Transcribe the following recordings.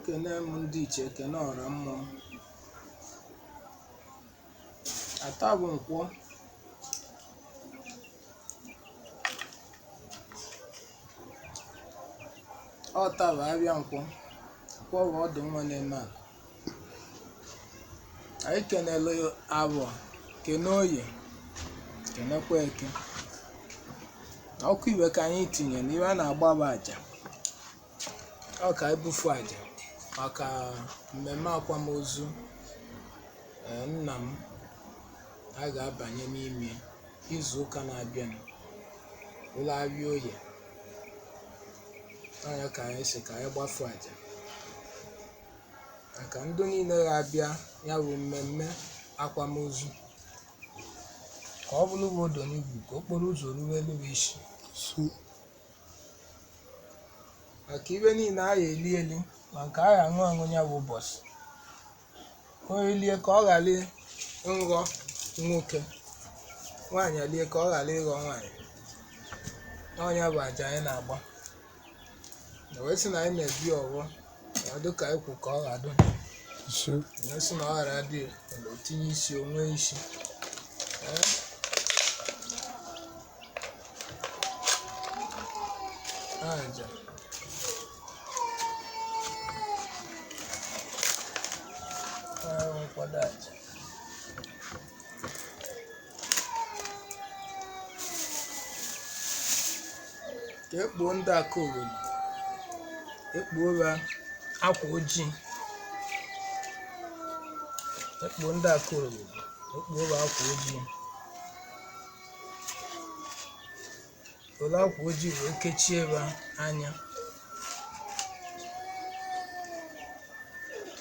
Ekene m ndị ichie, ekene ọra mmụọ. Ata bụ nkwọ. Ọ taa bụ abịa nkwọ. Nkwọ bụ ọdụ nwa na-eme akụ. Anyị kenelu Avọ, kene Oye, kenekwa Eke. Ọkụ iwe ka anyị tinye n'ihe a na-agba bụ aja. Ọ ka anyị bufu aja maka mmemme akwamozu nna m a ga-abanye n'ime izu ụka na-abịanụ, ụlọ abịa Oye. Ọ ya ka anyị sị ka anyị gbafu aja maka ndị niile ga-abịa ya bụ mmemme akwamozu, ka ọ bụrụ bụ odo n'igwu, ka okporo ụzọ ruo elu bụ isi, maka ibe niile a ya eli eli, ma nke a ya aṅụ aṅụ ya bụ ụbọchị. Onye lie ka ọ ghara nghọ nwoke, nwaanyị lie ka ọ ghara ịghọ nwaanyị. Ọnya bụ aja anyị na-agba na wee sị na anyị na-ebi ọghọ na dịka ekwu ka ọ ghado, wee sị na ọ ghara adị o tinye isi onwe isi. Ee. Aja ahụ nkwado aja. Ka ekpuo ndị aka obodo, ekpuo ha akwa ojii, ekpuo ndị aka obodo, ekpuo ha akwa ojii, were akwa ojii wee kechie ha anya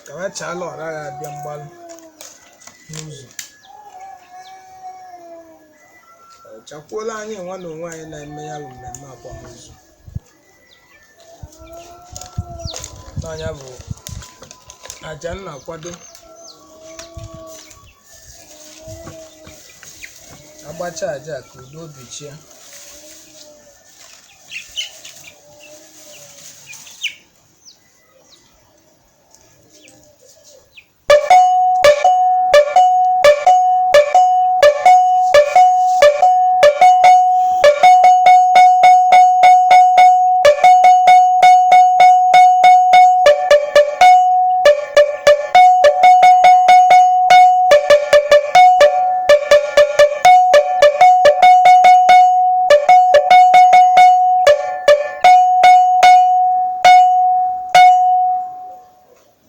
ka ha chaala ọra ya abịa mgbalụ n'ụzọ. Chakwuola anyị nwa na onwe anyị na-eme ya bụ mmemme akwamozu. N'ọnya bụ aja m na-akwado agbacha aja a ka udo obi chie.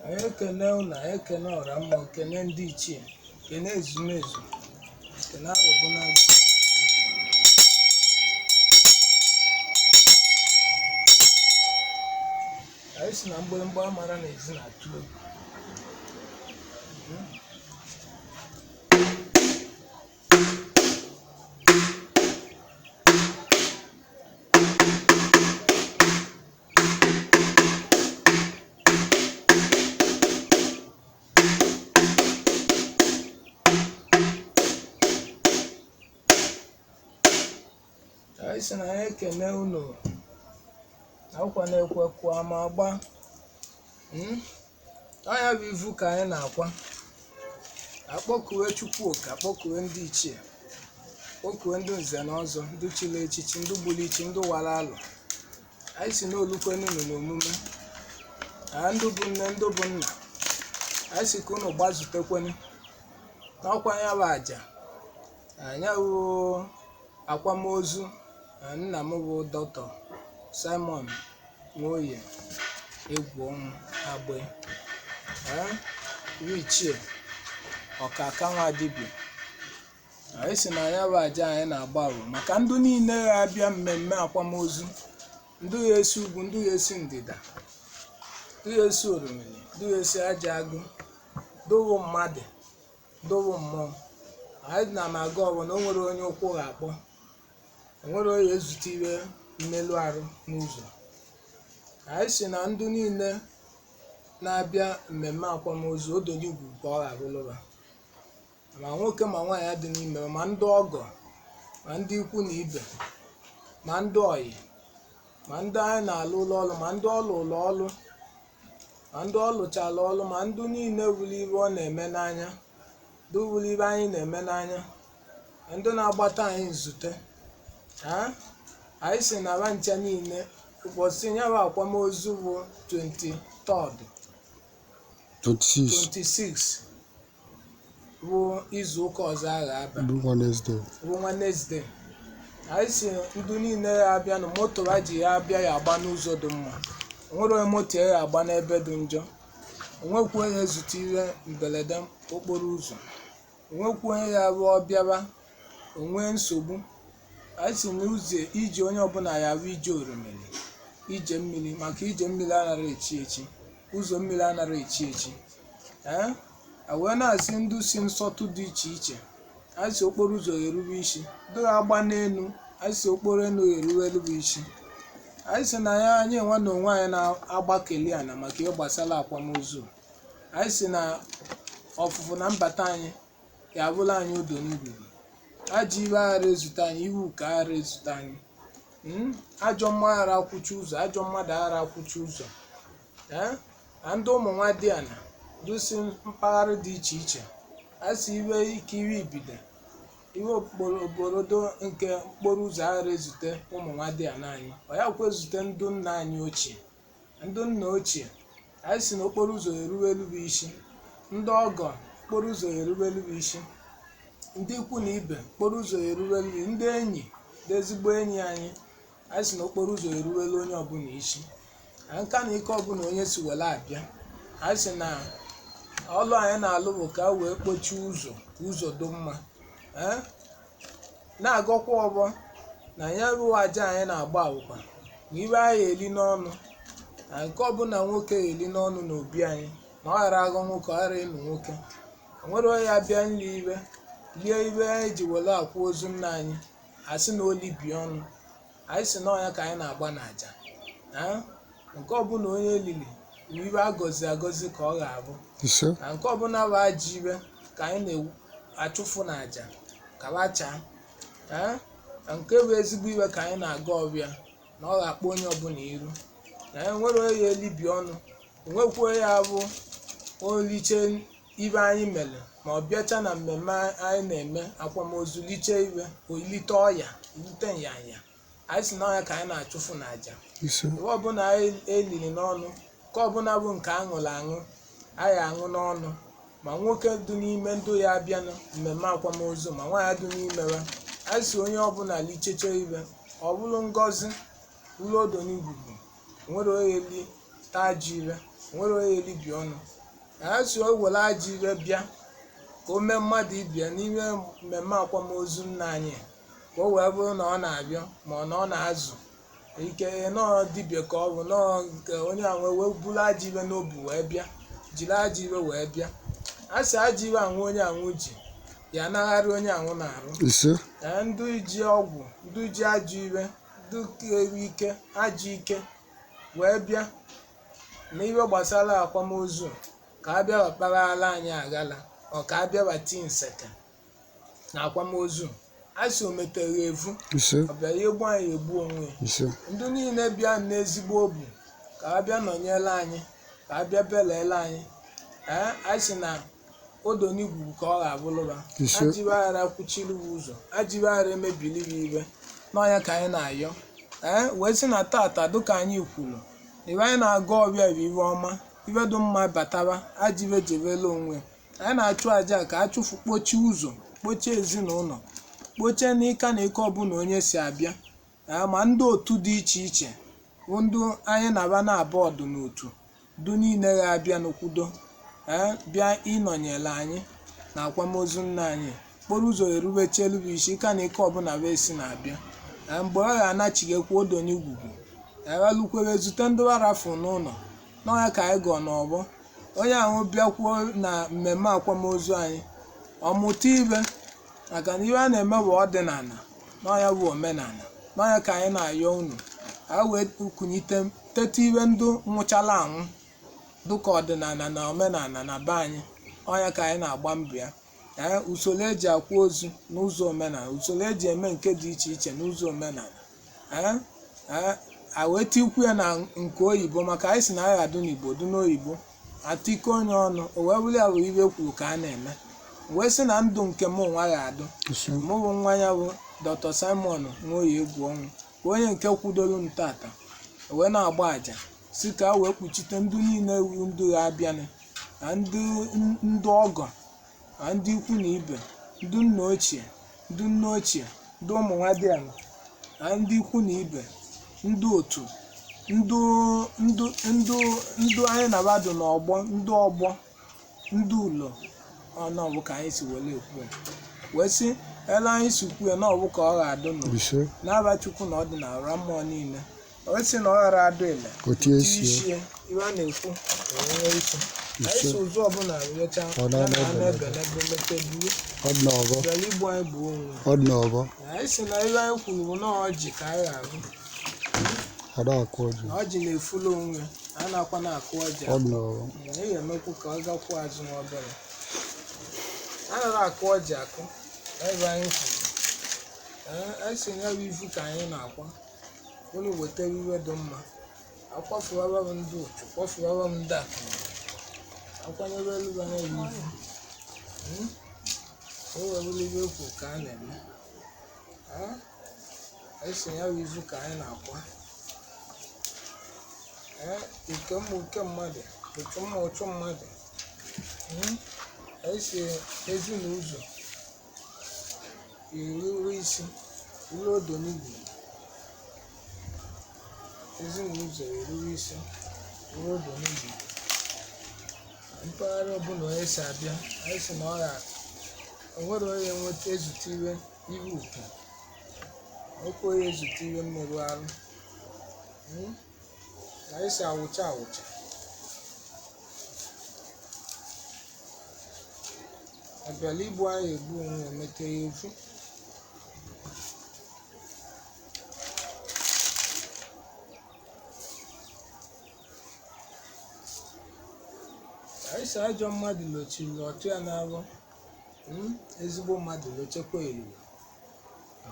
Anyị ekene unu, anyị ekene ọra mmụọ, kene ndị ichie, kene ezumezu, kene arụbụnagụ. Anyị si na mgbịrịmgba amara na ezi na-atụ egwu. Anyị sị na anyị ekene unu akwa na-ekwe kụọ ma agba. Mm? Ọ ya bụ ivu ka anyị na-akwa, akpọkuwe Chukwu oke, akpọkuwe ndị ichie, kpọkuwe ndị nze na ọzọ, ndị chiri echichi, ndị gburu ichi, ndị wara alụ. Anyị si n'olukwenu unu n'omume na ndị bụ nne, ndị bụ nna. Anyị si ka unu gbazutekwenu n'ọkwa ya bụ aja anya bụ akwamozu na nna m bụ Dr. Simon Nwoye Egwu Ọnwụ Agbe, ee ichie ọkaka nwa dibịa. Anyị si na ya bụ aja anyị na-agba bụ maka ndị niile ga-abịa mmemme akwamozu, ndị ya esi ugwu, ndị ya esi ndịda, ndị ya esi oromili, ndị ya esi aja agụ, dụwụ mmadụ, dụwụ mmụọ. Anyị na m aga ọbụ na o nwere onye ụkwụ ga-akpọ, o nwere onye ezute iwe mmelụ arụ n'ụzọ. Anyị si na ndị niile na-abịa mmemme akwamozu odoligwu ka ọ ga-abụlụba, ma nwoke ma nwaanyị dị n'ime, ma ndị ọgọ, ma ndị ikwu na ibe, ma ndị ọyị, ma ndị anyị na-alụ ụlọ ọrụ, ma ndị ọlụ ụlọ ọlụ. Ma ndị ọ lụchala ọlụ, ma ndị niile wuli ibe ọ na-eme n'anya, ndị wuli ibe anyị na-eme n'anya, ma ndị na-agbata anyị nzute. Ha anyị si na ncha niile ụbọchị ya bụ akwamozu bụ 23rd 26. 26 bụ izu ụka ọzọ a ga-aba, bụ Wednesday. Bụ Wednesday. Anyị si ndị niile ya abịa na moto ha ji ya abịa ya agba n'ụzọ dị mma. Onwere onye moto ya agba n'ebe dị njọ, onwekwu onye ezute ihe mberede okporo ụzọ, onwekwu onye ya bụ ọbịaba onwee nsogbu. Anyị si n'ụzọ ije onye ọbụla ya bụ ije oromili, ije mmiri, maka ije mmiri anaghị echi echi, ụzọ mmiri anaghị echi echi. Ee, a wee na-asị ndị si nsọtụ dị iche iche, anyị si okporo ụzọ erube isi, ndị agba n'elu, anyị si okporo elu erube erube isi. Anyị si na ya anyị enwe na onwe anyị na-agbakeli ana maka ihe gbasara akwamozu. Anyị si na ọfụfụ na mbata anyị ga-abụla anyị odo n'igugu. Ajọ iwe aghara ezute anyị, iwu ka aghara ezute anyị. Ajọ mmụọ aghara akwụchi ụzọ, ajọ mmadụ aghara akwụchi ụzọ. Ee, na ndị ụmụ nwa dị ana dusi mpaghara dị iche iche, a sị iwe ike, iwe ibido, iwe okporodo nke okporo ụzọ aghara ezute ụmụ nwa dị ana anyị. Ọ ya kwa ezute ndụ nna anyị ochie, ndụ nna ochie. Anyị si na okporo ụzọ eruwe elu bụ isi ndị ọgọ, okporo ụzọ eruwe elu bụ isi ndị ikwu na ibe, okporo ụzọ eruwe elu ndị enyi, ndị ezigbo enyi anyị. Anyị si na okporo ụzọ eruwelu onye ọbụla isi na nka na ike ọbụla onye si were abịa. Anyị si na ọlụ anyị na-alụ bụ ka a wee kpochie ụzọ ka ụzọ dị mma. Ee, na-agọkwa ọgbọ na ya bụ aja anyị na-agba awụkwa na iwe anyị eli n'ọnụ, na nke ọbụla nwoke eli n'ọnụ n'obi anyị, na ọ ghara aghọ nwoke, ọ ghara ịlụ nwoke. O nwere onye ya bịa nli iwe lie iwe anyị ji were akwụ ozu nna anyị, asị na olibi ọnụ. Anyị si na ọnya ka anyị na-agba n'aja na nke ọbụla onye elili bụ iwe agọzi agọzi ka ọ ga-abụ. Ise. Na nke ọbụla bụ ajọ iwe ka anyị na-achụfụ n'aja ka lachaa. Ee, na nke bụ ezigbo iwe ka anyị na-aga ọbịa na ọ ga-akpọ onye ọbụla iru na e nwere onye ya elibi ọnụ, onwekwu onye ya bụ oliche ibe anyị mere, ma ọ bịacha na mmemme anyị na-eme akwamozu liche iwe, olite ọya, ilite nyanya. Anyị si na ọya ka anyị na-achụfụ n'aja. Ise. Ebe ọbụla anyị eliri n'ọnụ, nke ọbụla bụ nke aṅụrụ aṅụ, anyị aṅụ n'ọnụ, ma nwoke dị n'ime ndụ ya abịanụ mmemme akwamozu, ma nwaanyị dị n'ime ya. Anyị si onye ọbụla licheche ibe, ọ bụrụ ngọzi bụrụ odo n'igugu. Onwere onye eli taa ajọ ire, onwere onye elibi ọnụ. Anyị si o were ajọ ire bịa ka o mee mmadụ ibia n'ime mmemme akwamozu nna anyị, ka o wee bụrụ na ọ na-abịa ma ọ na ọ na-azụ ike nọọ dibịa, ka ọ bụ nọọ nke onye ahụ wee buru ajọ iwe n'obu wee bịa, jiri ajọ iwe wee bịa. A sị ajọ iwe anwụ onye anwụ ji ya anagharị onye anwụ na-arụ. Ise. Na ndị ji ọgwụ, ndị ji ajọ iwe, ndị kere ike ajọ ike wee bịa na iwe gbasara akwamozu, ka a bịawa kparala anyị aghala, ọ ka a bịawa tii nseke na akwamozu. A sị o metere evu. Ise. Ọ bịara egbu anyị egbu onwe ya. Ise. Ndị niile bịa n'ezigbo obu ka a bịa nọnyere anyị, ka a bịa belele anyị. Ee, anyị sị na odo n'igwugwu ka ọ ga-abụlụba. Ise. Ajịwe aghara kwuchiri ụzọ, ajịwe aghara emebili ya iwe n'ọnya ka anyị na-ayọ. Ee, wee sị na tata, dịka anyị kwuru, iwe anyị na-agụ ọbịa bụ iwe ọma, iwe dị mma bataba, ajịwe jebela onwe. Anyị na-achụ aja ka a chụfu, kpochie ụzọ, kpochie ezinụlọ, kpochie n'ịka na ike ọbụla onye si abịa. Ee, ma ndị otu dị iche iche bụ ndị anyị na-aba na-abụ ọdụ n'otu du niile ga-abịa n'okwudo, ee, bịa ịnọnyere anyị na akwamozu nna anyị, okporo ụzọ erubechelu bụ isi ka na ike ọbụla wee si na-abịa. Ee, mgbe ọ ga-anachighekwa odo n'igwugwu ewelukwere zute ndị warafụ n'ụlọ n'ọnya ka anyị gọọ n'ọgbọ. Onye ahụ bịakwuo na mmemme akwamozu anyị, ọ mụta ibe, maka na ihe a na-eme bụ ọdịnala, n'ọnya bụ omenala, n'ọnya ka anyị na-ayọ unu a wee kwunyite teta iwe ndụ nwụchala anwụ dịka ọdịnala na omenala na be anyị. Ọnya ka anyị na-agba mbọ ya. Ee, usoro eji akwa ozu n'ụzọ omenala, usoro eji eme nke dị iche iche n'ụzọ omenala, ee ee, a wee tikwu ya na nke oyibo, maka anyị si na anyị adụ n'Igbo dị n'oyibo. Atịkọ onye ọnụ o wee bụrụ ya bụ ibe kwuru ka a na-eme, wee sị na ndụ nke m nwa ga-adụ. Ise. Mụ bụ nwa ya bụ Dr. Simon Nwoye Egwuọnwụ, bụ onye nke kwudoro m tata wee na-agba àjà si ka a wee kpuchite ndụ niile wu ndụ ga-abịanụ, na ndị ndị ọgọ, na ndị ikwu na ibe, ndị nna ochie, ndị nne ochie, ndị ụmụ nwa dị ala, na ndị ikwu na ibe, ndị otu, ndị ndị ndị ndị anyị na-abadụ n'ọgbọ, ndị ọgbọ, ndị ụlọ ọnọbụ ka anyị si were ekwu ya. Wee sị ele anyị si kwu ya na ọbụ ka ọ ga-adụ nụ Ise. n'aba Chukwu na ọdịnala mmụọ niile. O sị na ọ ghara adụ ile Otie isi ya. isi iwe a na-ekwu enwe isi anyị Ise. si ụzọ ọbụla nyecha Ọ ya na na anụ ebelebe. ebelebe mete buo Ọ dị n'ọbọ. bịara igbu anyị bụ onwe. Ọ dị n'ọbọ. Anyị si na iwe anyị kwuru bụ na ọjị ka anyị ga-agụ. Ada akụ ọjị. Na ọjị na-efulu onwe, a na-akwa na-akụ ọjị. Ọ dị n'ọbọ. Ị ga-emekwu ka ọ gakwuo azụ nwa obere. A nara akụ ọjị akụ ebe anyị kwuru. Ee, anyị si ya bụ ifu ka anyị na-akwa unu wetara iwe dị mma, akwafuwara m ndị uchu, kwafuwara m ndị akụnụba, akwanyere elu anya bụ ifu. Mm? O were iwe kwu ka a na-eme. Ee, anyị si ya bụ ifu ka anyị na-akwa. Ee, nke mma oke mmadụ, ụchụ mma ụchụ mmadụ. Mm? Anyị si ezi na ụzọ eruru isi ruo odo n'igwe, ezi na ụzọ eruru isi ruo odo n'igwe. Mpaghara ọbụla onye si abịa, anyị si na ọ ga onwere onye nweta ezute iwe iwe uke okwu onye ezute iwe mmerụ arụ. Mm? Anyị si awụcha awụcha abịala igbu anyị egbu onwe ya mete ya efu. Anyị si ajọ mmadụ lochiri ọtụ ya n'arụ. Mm? Ezigbo mmadụ lochekwa elulu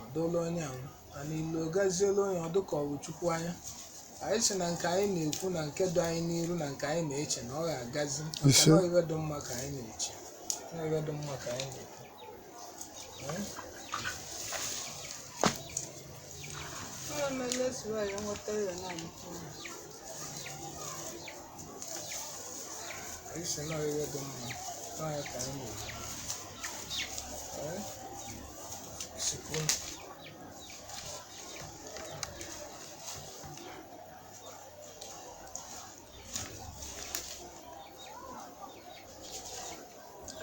ọdụla onye ahụ mana ilu gaziela onye ọdụ ka ọ bụ Chukwu anya. Anyị si na nke anyị na-ekwu na nke dị anyị n'iru na nke anyị na-eche na ọ ga-agazi maka Ise. na ọ iwe dị mma ka anyị na-eche, na iwe dị mma ka anyị na-ekwu. Mm? Anyị si na iwe dị mma na ya ka anyị na-ekwu. Ee? Sikwu.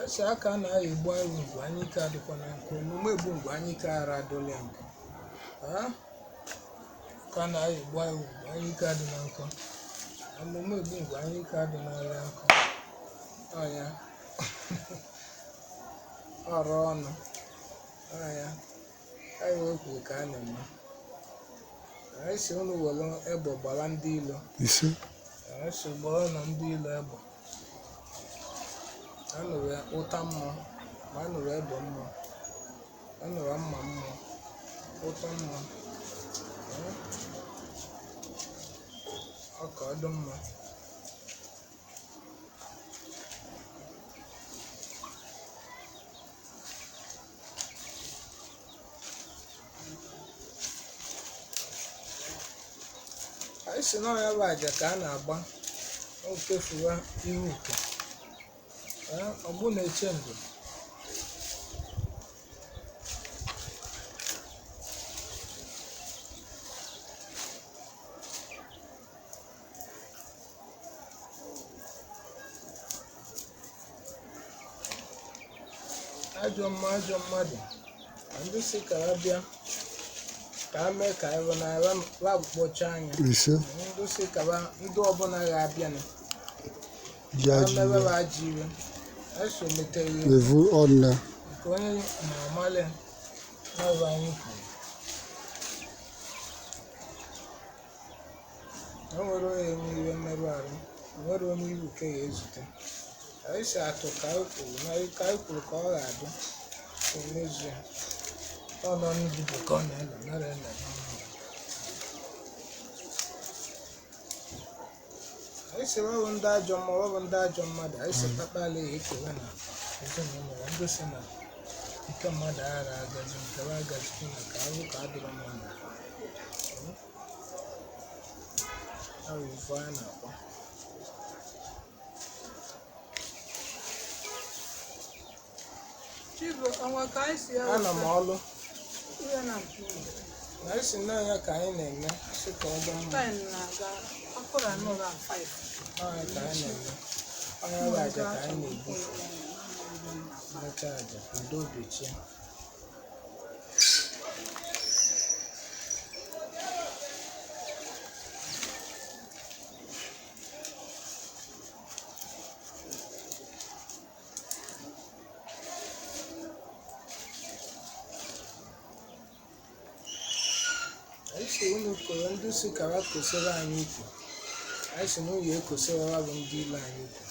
Ese aka a na-ayọ egbu anyị ngwe anyị ike adịkwa na nkụ omume egbu ngwe anyị ike ara adụla ya nkụ. Ee? Aka a na-ayọ egbu anyị ngwe anyị ike adị na nkụ omume egbu ngwe anyị ike adị n'ala nkụ. Ọ ya ọrụ ọnụ ọ ya anyị wee kwuru ka a na-eme. Anyị si unu were egbe gbara ndị ilo. Ise. Anyị si gbara na ndị ilo egbe a nụrụ ụta mmụọ, ma a nụrụ egbe mmụọ, a nụrụ mma mmụọ, ụta mmụọ. Ee? Ọ ka ọ dị mma. Anyị si na ọya bụ aja ka a na-agba okefuwa ihu uke. Ee, ọgbụ na-eche ndụ. Ajọ mma ajọ mmadụ na ndị si ka ha bịa ka ha mee ka anyị na kpọchaa anya. Ise. Ndị si ka ndị ọbụla ga-abịanụ Ji ha ajọ mewe iwe. ha ajọ iwe eso metere ya. Evu ọnna. Nke onye na-amalị n'ọrụ anyị kwuru o nwere onye enwe iwe mmerụ arụ, o nwere onye iwu ke ya ezute. Anyị si atụ ka anyị kwuru na ka anyị kwuru ka ọ ga-adụ emezu ya. Ọ nọ n'ubi ka ọ na-ele nara ele n'ọnụ. Anyị sị wewụ ndị ajọ mmụọ, wewụ ndị ajọ mmadụ. Anyị sị kpakpala ya ekewe na ezinụlọ ya, ndị si na nke mmadụ aghara agazi, nke wa agazikwu na ka ahụ ka adịrọ mma na ahụ ife a na-akpọ. Chibu, ọnwa ka anyị si Ana m ọlụ ihe na nke na anyị si na ya ka anyị na-eme sị ka ọ dị mma. Time na-aga akụrụ anọ na 5. Ọ ya ka anyị na-eme, onye bụ aja ka anyị na-ebu, mechaa aja udo bechie. Anyị si unu koro ndị si kara kosere anyị ukwu, anyị si na ụyọ ekosere bụ ndị ilo anyị ukwu.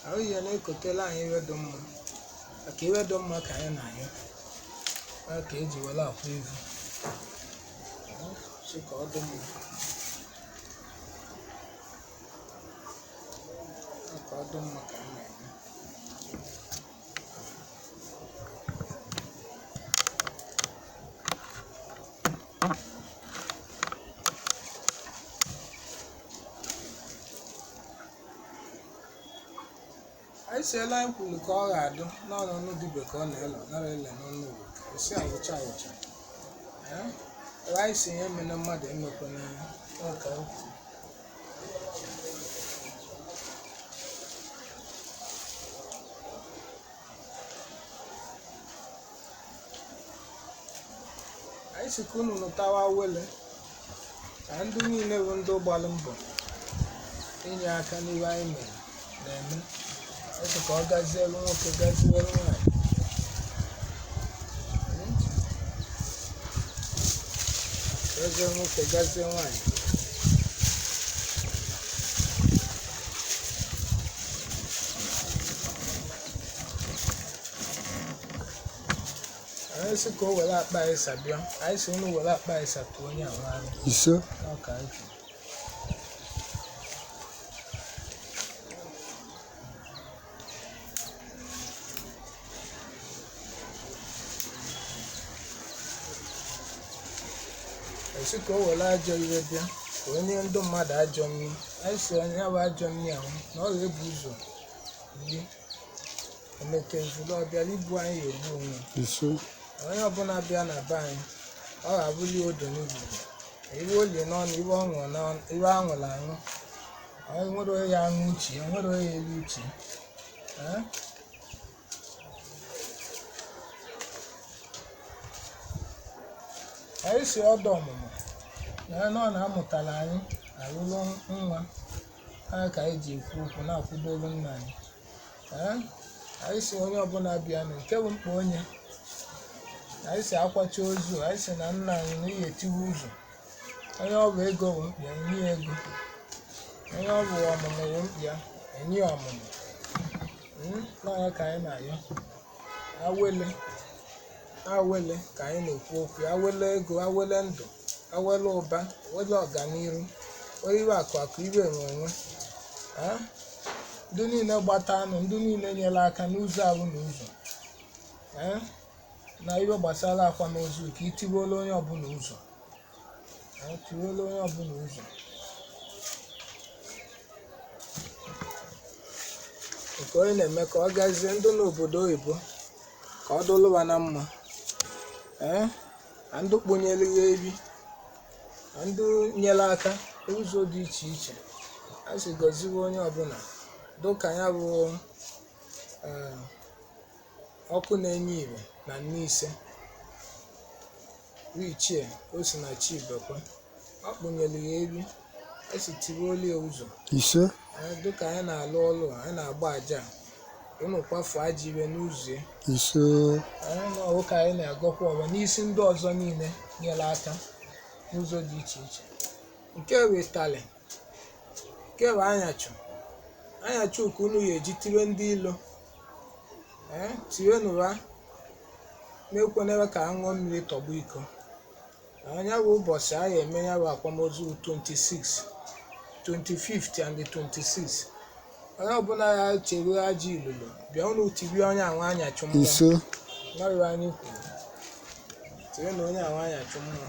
Ahụ ya na-ekotela anyị iwe dị mma, maka iwe dị mma ka anyị na-anyụ ya ka eji were akwụ ivu sị ka ọ dị mma, ya ka ọ dị mma ka anyị na-eme. Anyị siela, anyị kwuru ka ọ ga-adụ n'ọnụnụ dibịa ka ọ na-elo nara ele n'ọnụ ụwa esi awụcha awụcha. Ee, ebe anyị si ihe mere mmadụ emekwana ya ọ ka o kwuru. Anyị si ka unu nụtawa wele ka ndị niile bụ ndị gbalụ mbọ inye aka n'ihe anyị mere na-eme. Ọ sị ka ọ gazielu nwoke, gazielu nwaanyị. Gazie nwoke, gazie nwaanyị. Anyị sị ka o were akpa ịsa bịa, anyị sị unu were akpa ịsa tụọ onye ahụ anya. Ise. Ọ ka anyị kwuru. Esi ka o were ajọ iwe bịa ka o nye ndị mmadụ ajọ nri, anyị si onye ya bụ ajọ nri ahụ na ọ ga-ebu ụzọ rie emeka ezulu ọ bịara ibu anyị ya egbu onwe ya. Ise. Onye ọbụla bịa na be anyị, ọ ga-abụli odo n'igugu iwe olie n'ọnụ, iwe ọ ṅụrụ n'ọnụ, iwe aṅụrụ aṅụ. Ọ nwere onye ya aṅụ uche ya, nwere onye ya eri uche ya. Ee? Anyị si ọdụ ọmụmụ na ya na ọ na-amụtara anyị alụlụ nwa ha ka anyị ji ekwu okwu na-akwụdoro nna anyị. Ee? Anyị si onye ọbụla bịanụ nke bụ mkpa onye, anyị si akwacha ozu, anyị si na nna anyị na ihe etiwe ụzọ, onye ọ bụ ego bụ mkpa ya, enye ya ego, onye ọ bụ ọmụmụ bụ mkpa ya, enye ya ọmụmụ. N'ọnya ka anyị na-ayọ awele awele ka anyị na-ekwu okwu awele ego, awele ndụ, awele ụba, awele ọganiru, were iwe akụ akụ, iwe enwe enwe. Ah, ndị niile gbata anụ, ndị niile nyere aka n'ụzọ ahụ na ụzọ. Eh, na ihe gbasara akwamozu ka itiwela onye ọbụla ụzọ. Eh, tiwela onye ọbụla ụzọ nke onye na-eme ka ọ gazie ndị n'obodo oyibo ka ọ dụlụwa na mma. Ee, na ndị kponyere ya ebi, na ndị nyere aka ụzọ dị iche iche, a sị gọziwe onye ọbụla dụka ya bụ ee, ọkụ na-enye ìrè na nne ise richie o si na chi ibekwe ọ kpụnyere ya ebi, a sị tiwe ya ụzọ. Ise. Ee, dịka anyị na-alụ ọlụ a, anyị na-agba aja a, unu kwafuo ajọ iwe n'ụzọ ya. Ise. Anyị na ọwụ ka anyị na-agọkwa ọwa n'isi ndị ọzọ niile nyere aka n'ụzọ dị iche iche. Nke bụ ịtalị, nke bụ anyachụ anyachụ ka unu ya eji tiwe ndị ilo. Ee, tiwenụra na-ekwenere ka a ṅụọ mmiri tọgbọ iko. Anya bụ ụbọchị a eme ya bụ akwamozu 26, 25th and the 26. Onye ọbụla ya chere ajọ ilulu bịa unu tibie onye anwa anyachụ mmụọ. Ise. N'ọrụ anyị kwuru tinye na onye anwa anyachụ mmụọ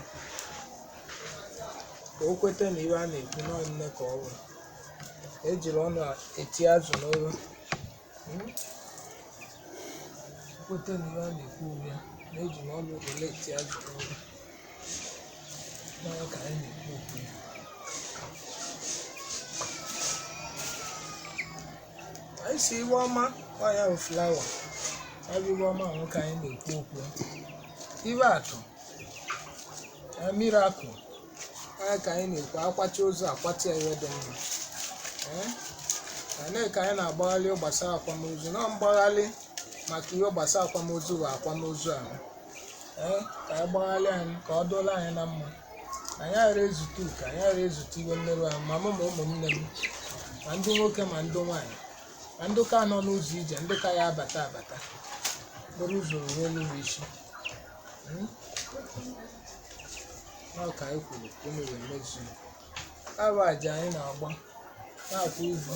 ka o kweta na iwe a na-ekwu nọ nne ka ọ bụ ejiri ọnụ eti azụ n'olu. Kweta na iwe a na-ekwu ya na eji n'ọnụ ole eti azụ n'olu. N'ọrụ ka anyị na-ekwu okwu ya. Anyị si iwe ọma ọ ya bụ flawa, ọ bụ iwe ọma ahụ ka anyị na-ekwu okwu ya. Iwe atụ ya mirakụl onye ka anyị na-ekwu akwacha ozu akwacha ya ihe dị mma. Ee, na ka anyị na-agbaghalị gbasara akwamozu na mgbaghalị maka ihe gbasara akwamozu bụ akwamozu ahụ. Ee, ka anyị gbaghalị anyị ka ọ dụla anyị na mma, anyị ghara ezute uke, anyị ghara ezute iwe mmerụ ahụ, ma mụ ma ụmụnne m, ma ndị nwoke ma ndị nwaanyị, ma ndị ka nọ n'ụzọ ije, ndị ka ya abata abata bụrụ ụzọ ruo elu isi. Ọ ka anyị kwuru ka unu wee mezuo abụ aja anyị na-agba na-akwụ ivu.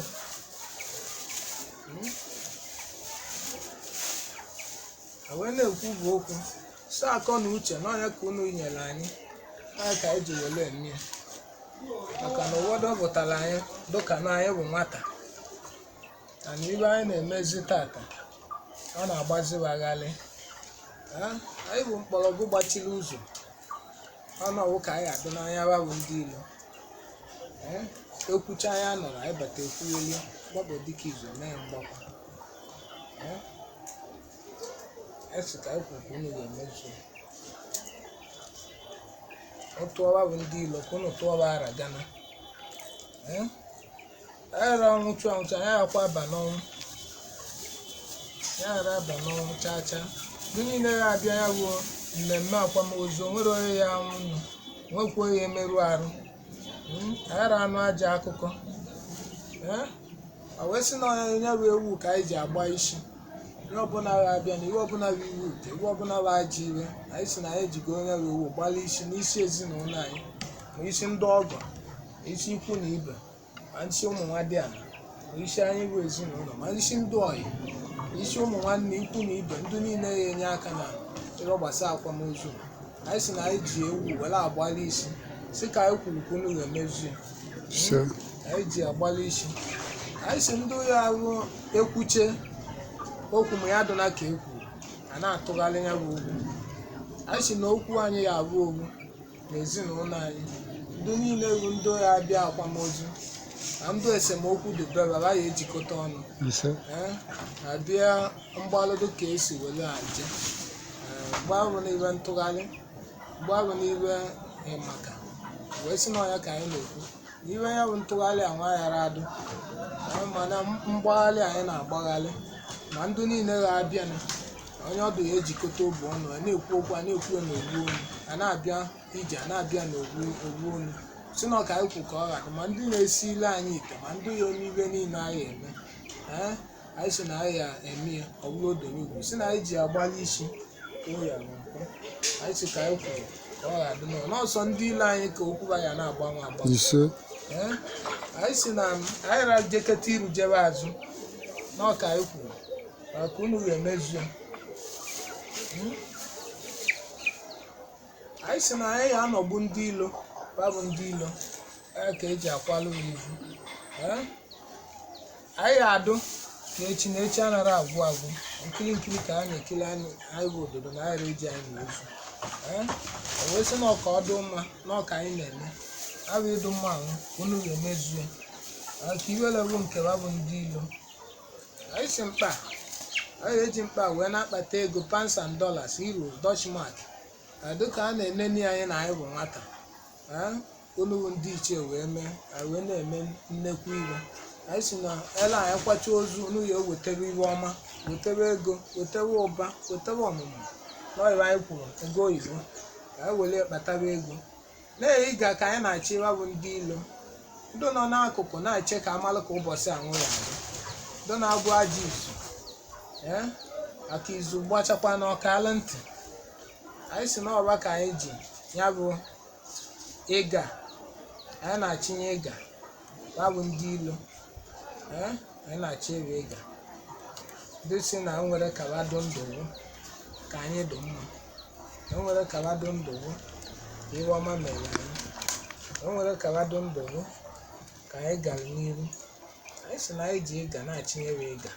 A wee na-ekwu bụ okwu sọ akọ na uche na onye ka unu nyere anyị anyị ka anyị ji were eme ya, maka na ụfọdụ pụtara anyị dụka na anyị bụ nwata na ibe anyị na-emezi tata ọ na-agbaziwaghalị. Anyị bụ mkpọrọgwụ gbachiri ụzọ ọnọwụ ka anyị adụ n'anya wa bụ ndị ilo. Ee, ekwucha anyị anọrọ anyị bata ekwugheli gbapụ dịka izu mee mgbakwa. Ee, esi ka anyị kwuru ka unu ga-emezu tụọwa bụ ndị ilo ka unu tụọwa ara gana. Ee, anyị ra ọnwụ chụọ anwụcha anyị akwa aba n'ọnwụ ya ghara aba n'ọnwụ chaa chaa. Ndị niile ya abịa ya bụ mmemme akwamozu onwere onye ya anwụ nụ nwekwa onye emerụ arụ. Aghara anụ aja akụkọ. Ee, ọ wee sị na onye ya bụ ewu ka anyị ji agba isi ihe ọbụla ya abịa na ihe ọbụla bụ iwu ute ihe ọbụla bụ ajọ iwe, anyị sị na anyị ejigo onye bụ ewu gbalị isi n'isi ezinụlọ anyị, ma isi ndị ọgọ, ma isi ikwu na ibe, ma isi ụmụ nwa dị ala, ma isi anyị bụ ezinụlọ, ma isi ndị ọyị, ma isi ụmụ nwanne ikwu na ibe, ndị niile ya enye aka na ịrọ gbasa akwamozu. Anyị sị na anyị ji ewu were agbalị isi si ka anyị kwuru ka unu ga-emezu ya. Ise. Anyị ji agbalị isi anyị si ndị ya ahụ ekwuche okwu ma ya dụna ka e kwuru a na-atụgharị ya bụ okwu. Anyị si na okwu anyị ya abụ okwu na ezinụlọ anyị, ndị niile bụ ndị ya abịa akwamozu na ndị esemokwu dị bebara ya ejikọta ọnụ. Ise. Ee, abịa mgbalụdụ ka esi were aje. Ee, mgbe ahụ n'iwe ntụgharị, mgbe ahụ n'iwe ịmaka wee sị na ọya ka anyị na-ekwu na iwe ya bụ ntụgharị anwa ghara adụ. Ee, mana mgbagharị anyị na-agbagharị ma ndị niile ga-abịanụ onye ọdụ ya ejikọta obu ọnụ a na-ekwu okwu a na-ekwu ya n'ogbu onu a na-abịa ije a na-abịa n'ogbu ogbu onu si na ọka anyị kwu ka ọ ghara ma ndị na-esi ile anyị ite ma ndị ya ome ibe niile anyị eme. Ee, anyị sị na anyị ya eme ya ọ bụrụ odo n'ugwu si na anyị ji agbalị isi o ya bụ nkwụ anyị sị ka anyị kwuru ka ọ ghara dị n'ọsọ ndị ile anyị ka okwu ba ya na-agbanwe agbanwe. Ise. Ee, anyị sị na anyị ra jekọta iru jebe azụ n'ọka anyị kwuru maka unu ga-emezu ya. Anyị sị na anyị ga-anọgbu ndị ilo babụ ndị ilo ee ka eji akwalụ ha ivu. Ee, anyị ga-adụ ka echi na echi anaghị agwụ agwụ nkiri nkiri ka a na-ekiri anyị anyị bụ obodo na anyị eji anyị na-ezu. Ee, o wee sị na ọka ọ dị mma na ọka anyị na-eme abụ ịdụ mma ahụ unu ga-emezu ya maka iwere bụ nke babụ ndị ilo. Anyị si mkpa anyị ga-eji mkpa wee na-akpata ego pounds and dollars, euros, Dutch mark, dịka a na-eneni anyị na anyị bụ nwata. Ee, unu bụ ndị ichie wee mee anyị wee na-eme nnekwu iwe. Anyị si na ele anyị kwacha ozu unu ya ewetara iwe ọma, wetara ego, wetara ụba, wetara ọmụmụ n'ọyịba anyị kwuru ego oyibo ka anyị were kpatara ego na-eyi ga ka anyị na-achị ịwa bụ ndị ilo ndị nọ n'akụkụ na-eche ka amalụ ka ụbọchị anwụ ya adị ndị na-abụ ajọ izu. Ee, maka izu gbachakwa n'ọkala ntị anyị si n'ọba ka anyị ji Ya bụ ịga anyị na-achịnye ịga ya bụ ndị ilo. Ee, anyị na-achị ebe ịga ndị si na nwere kabado ndụwụ ka anyị dị mma, na nwere kabado ndụwụ ka ihe ọma mere anyị, na nwere kabado ndụwụ ka anyị gara n'iru. Anyị si na anyị ji ịga na-achịnyere ịga.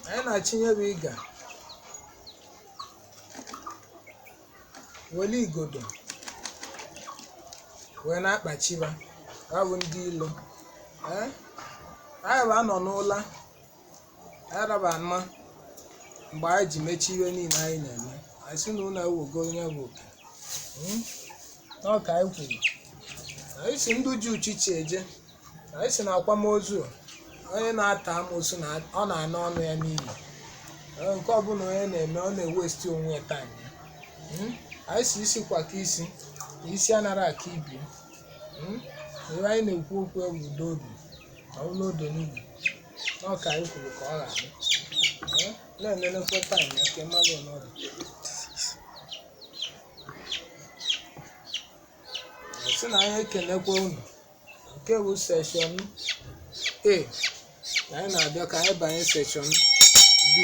Anyị na-achịnyere ịga were igodo wee na-akpachiba ha bụ ndị ilo. Ee, anyị bụ anọ n'ụla, anyị raba mma mgbe anyị ji mechie ihe niile anyị na-eme. Anyị sị na ụlọ ewugo onye bụ oke. N'ọka anyị kwuru anyị si ndị ji uchichi eje, anyị si na akwamozu onye na-ata amoosu na ọ na-ana ọnụ ya n'iyi. Ee, nke ọbụla onye na-eme ọ na-ewesti onwe ya taim ya. Anyị si isi kwa ka isi na isi anara aka ibi. Ebe anyị na-ekwu okwu ewu udo obi na ụlọ odo n'ubi n'ọka anyị kwuru ka ọ ga-adị. Ee, na-enenekwa taim ya ka ị mara ole ọ dị. Anyị sị na anyị ekenekwa unu nke bụ seshọn A na anyị na-abịa ka anyị banye seshọn B.